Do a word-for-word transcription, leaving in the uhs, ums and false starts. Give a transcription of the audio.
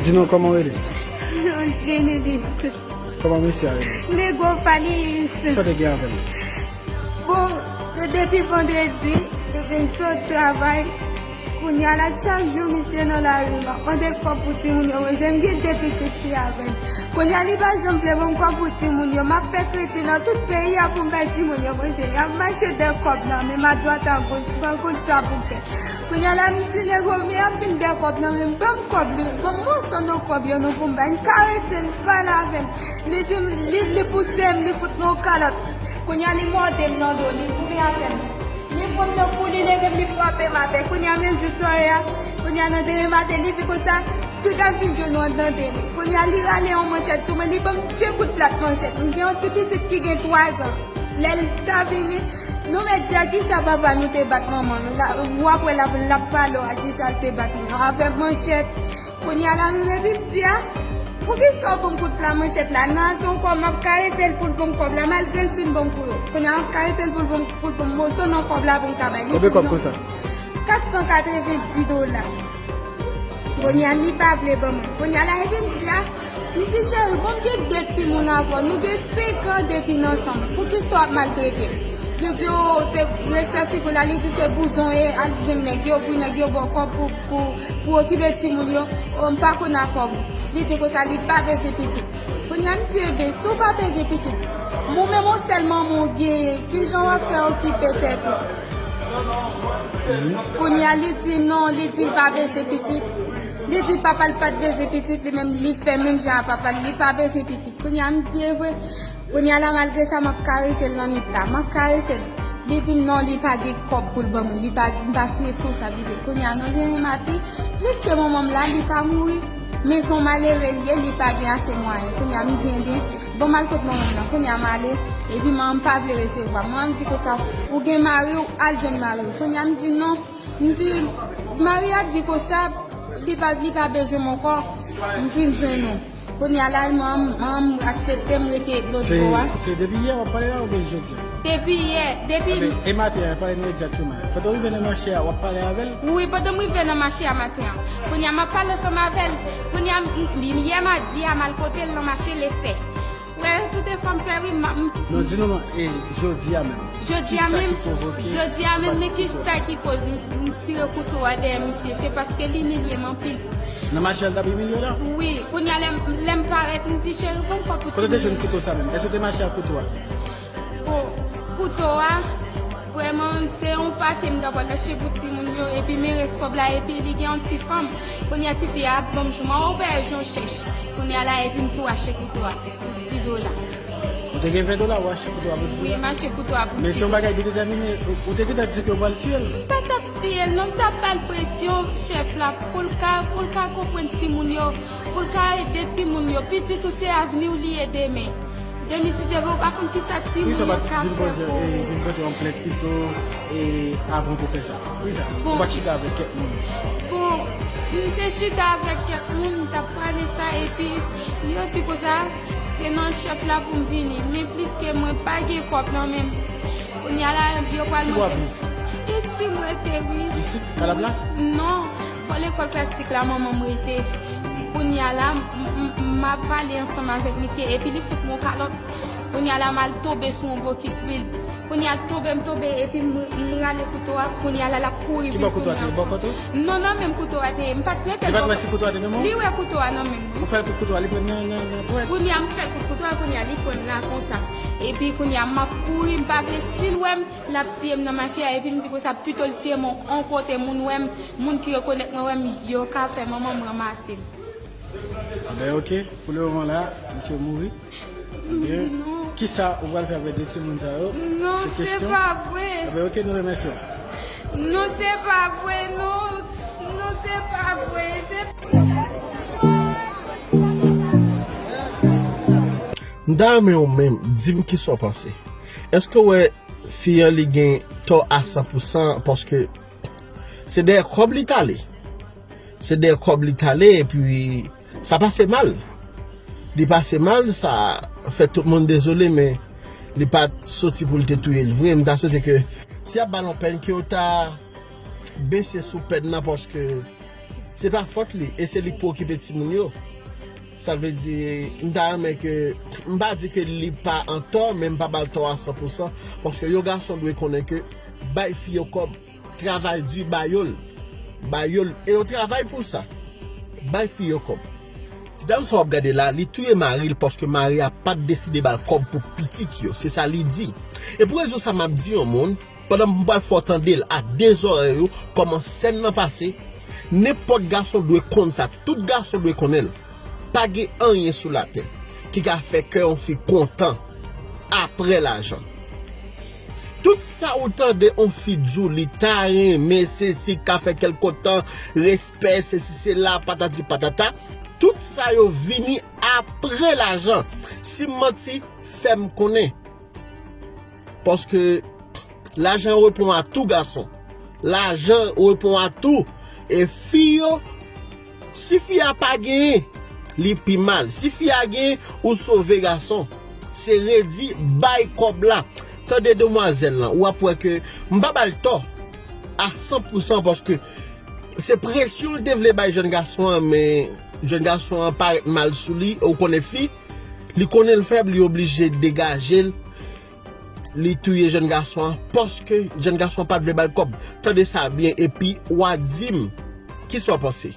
Di nou kòman w rele? Angeline Elis. Kòman mesye a rele? Negro Falius. Sa te gen avè l? Bon, se depi vandredi, depi m sot travay, kounye a la chak jou misye nan lari, m ap mande kòb pou timoun yo, mwen menm gen de pitit fi avè l. Kounye a li pa janm vle ban m kòb pou timoun yo, m ap fè kredi nan tout peyi a pou m bay timoun yo manje, y ap mache dèyè kòb nan men m adwat agoch, m pa konn sa pou m fè. Kounye a la, m di negro, men ap vin dèyè kòb nan men m, ban m kòb li, ban m moso nan kòb yo non pou m bay. M karese l, m pale avè l. Li di m, li, li pouse m, li fout m yon kalòt. Kounye a, li mòde m nan do, li goumen avè m. Li pran m nan kou, li leve m, li frape m atè. Kounye a, menm jou swa a, kounye a, nan demen maten, li di konsa, piga fidyo nou an tande li. Kounye a, li rale yon manchèt sou mwen, li ban m de kout plat manchèt. M gen yon ti pitit ki gen twa zan. Lè l ta vini, nou mèt di a kisa papa nou te bat manman nou. La, w ap wè l ap, l ap pale w a kisa l te bat nou avèk manchèt. Kounye a la menm epi m di a, poukisa w ban m kout pla manchèt la? Nan se yon kòb m ap karese l pou l ban m kòb la, malgre l fin ban m kou yo. Kounye a m ap karese l pou l ban m, pou l ban m moso nan kòb la pou m ka bay. Li di non. Konbyen kòb konsa? Kat san katrevenndis dola. Kounye a li pa vle ban mwen. Kounye a la epi m di a, m di cheri, bon, m gen de timoun avè w, nou gen senk an depi n ansanm. Poukisa w ap maltrete m? Li di, o, se respè figi w la, li di se bouzon e al jwenn nèg yo, pou nèg yo ba w kòb pou, pou, pou okipe timoun yo. O, m pa konn afè w. Li di konsa, li pa bezwen pitit. Kounye a m di, enben, si w pa bezwen pitit, ou menm yon sèl manman w genyen, kijan w ap fè okipe tèt ou? Kounye a li di non, li di l pa bezwen pitit. Li di papa l pa t bezwen pitit, li menm li fè menm jan a papa l, li pa bezwen pitit. Kounye a m di e vre. Kounye a la malgre sa m ap karese l nan nwit la, m ap karese l. Li di m non, li pa gen kòb pou l ban mwen, li pa, m pa sou responsablite l. Kounye a nan demen maten, pliske manman m la, li pa mouri. Men se yon malere l ye, li pa gen ase mwayen. Kounye a m di enben, bon, m al kot manman m nan. Kounye a m ale, epi manman m pa vle resevwa m. Manman m di konsa, ou gen mari w, al jwenn mari w. Kounye a m di non. M di, mari a di konsa, li pa, li pa bezwen m ankò, m vin jwenn ou. Kounye a la, manman m, manman m aksepte m rete lòt bò a. Se, se depi yè w ap pale la oubyen jodi a? Depi yè, depi. Enben, e maten an, pale nou egzakteman. Pandan w rive nan mache a, w ap pale avè l? Wi, pandan m rive nan mache a maten an. Kounye a, m ap pale ansanm avè l. Kounye a, m, m, yè madi a, m al kote l nan mache Lestè. Wè, tout efò m fè, wi, m, m. Non, di nou non, e jodi a menm. Jodi a menm, jodi a menm, men kisa ki koz m, m tire kouto a dèyè misye? Se paske l imilye m anpil. Nan mache a l t ap imilye w la? Wi, kounye a lè m, lè m parèt, m di, cheri, ban m kòb pou timoun yo. Kote w te jwenn kouto sa menm? Èske w te mache ak kouto a? Bon, kouto a, vrèman, se yon pate m ta pral achte pou timoun yo, epi men rès kòb la, epi li gen yon ti fanm. Kounye a, tifi a ap ban m jouman, ou wè jan w chèch. Kounye a la, epi m tou achte kouto a pou dis dola. Ou te gen ven dola, ou achte kouto a pou dis dola? Wi, m achte kouto a pou dis dola. Men se yon bagay ki detèmine, ou, ou te gentan di ke w pral tiye l? M pa t ap tiye l, non, m t ap ba l presyon, chèf la, pou l ka, pou l ka konprann timoun yo, pou l ka ede timoun yo. Pitit ou se avni w li ye demen. Demen, si Dye vle, ou pa konn kisa timoun yo ka fè pou ou. Poukisa w pa t vin poze, e, vin pote yon plent pito, e, avan w te fè sa? Poukisa? Ou pa t chita avèk kèk moun? Bon, m te chita avèk kèk moun, m t ap pale sa, epi yo di konsa, se nan chèf la pou m vini. Men pliske mwen pa gen kòb nan men m. Kounye a la, yo pral mande m. Ki bò w ap viv? Isi m rete, wi. Isi? Kalablas? Non, bò lekòl klasik la, manman m rete. Kounye a la, m, m, m ap pale ansanm avèk misye, epi li fout m yon kalòt. Kounye a la, m al tonbe sou yon bokit lwil. Kounye a, tonbe m tonbe, epi m, m rale kouto a. Kounye a la, l ap kouri vin sou mwen ankò. Ki bò kouto a te ye? Bò kont ou? Non, nan men m kouto a te ye. M pa t mete l bò kont. Li pa t wè si kouto a te nan men w? Li wè kouto a nan men mwen. Ou fè l kout kouto a, li pran nan, nan, nan pwèt? Kounye a, m fè l kout kouto a, kounye a, li pran l la konsa. Epi kounye a, m ap kouri, m pa vle, si l wè m, l ap tiye m nan mache a, epi m di konsa, pito l tiye m yon kote, moun wè m, moun ki rekonèt mwen wè m, yo ka fè manman m ranmase m. Anben, oke. Pou le moman la, misye mouri. Ebyen, kisa ou pral fè avèk de timoun sa yo? Non, se pa vre. Anben, oke, nou remèsye w. Non, se pa vre, non. Non, se pa vre. Se M ta renmen ou menm, di m kisa w panse. Èske w wè fi an li gen tò a san pou san, paske se dèyè kòb li t ale. Se dèyè kòb li t ale, epi sa pase mal. Li pase mal, sa fè tout moun dezole, men li pa t soti pou l te touye l vre. M ta swete ke si y ap ba l yon pèn, ke yo ta bese sou pèn nan, paske Se pa fòt li, e se li k pou okipe timoun yo. Sa vle di, m ta renmen ke, m pa di ke li pa antò, men m pa ba l tò a san pou san, paske yon gason dwe konnen ke bay fi yo kòb, travay di, ba yo l, ba yo l, e yo travay pou sa. Bay fi yo kòb. Ti dam sa w ap gade la, li touye mari l paske mari a pa t deside ba l kòb pou pitit yo. Se sa li di. E pou rezon sa m ap di yon moun, pandan m pral fè w tande l ak de zòrèy ou, kòman sèn nan pase, nenpòt gason dwe konn sa, tout gason dwe konnen l. Pa gen anyen sou latè ki ka fè kè yon fi kontan apre lajan. Tout sa ou tande yon fi di w li ta renmen, se si ka fè kè l kontan, respè, se si se la, patati patata, tout sa yo vini apre lajan. Si m manti, fè m konnen. Paske lajan reponn a tou gason. Lajan reponn a tou. E fi yo, si fi a pa genyen, li pi mal. Si fi a genyen, ou sove gason. Se redi bay kòb la. Tande demwazèl lan, w ap wè ke m pa ba l tò a san pou san paske se presyon l te vle bay jèn gason an, men jèn gason an parèt mal sou li, ou konnen fi, li konnen l fèb, li oblije degaje l, li touye jèn gason an, paske jèn gason an pa t vle ba l kòb. Tande sa byen, epi w a di m, kisa w panse?